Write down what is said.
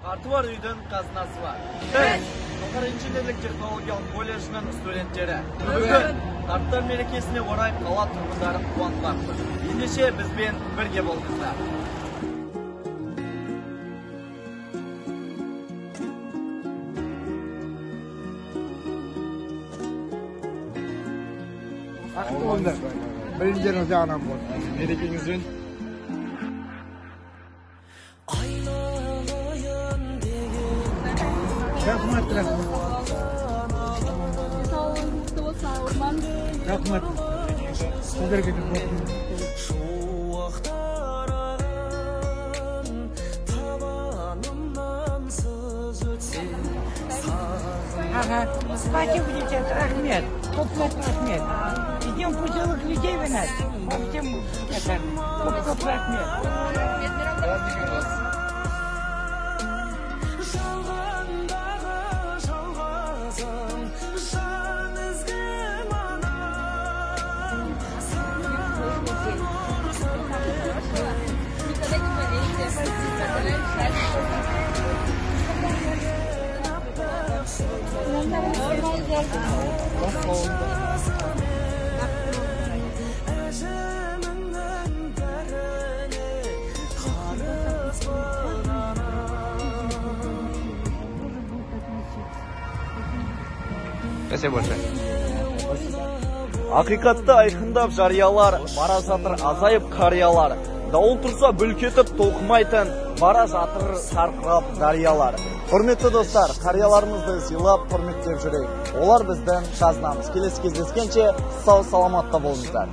Қарты бар үйдің қазынасы бар. Біз Шалқар инженерлік технологиялық колледжінің студенттері. Бүгін қарттар мерекесіне орай қала тұрғындарын қуантпақпыз. Ендеше бізбен бірге болыңыздар. Бақытты болыңдар. Білімдеріңіз жағынан болсын. Мерекеңізбен. Рахмет, рахмет. Саулығыңыз құтты болсын, ауырмаңыз. Рахмет. Сіздерге де болсын. Ага, спасибо, девчата, рахмет. Көп-көп рахмет. Идем пожилых людей вы нас. По всем это, көп-көп рахмет. Рахмет, мейрамдарыңыз құтты болсын. Жалғандағы жалғызым, жан ізгім анам. Никогда не болейте. Әжіміңнің бәріне қарызбын анам. Спасибо большое. Ақиқатты айқындап жариялар, бара жатыр азайып қариялар. Дауыл тұрса бүлк етіп толқымайтын, бара жатыр сарқырап дариялар. Құрметті достар, қарияларымызды сыйлап, құрметтеп жүрейік. Олар біздің қазынамыз. Келесі кездескенше сау саламатта болыңыздар.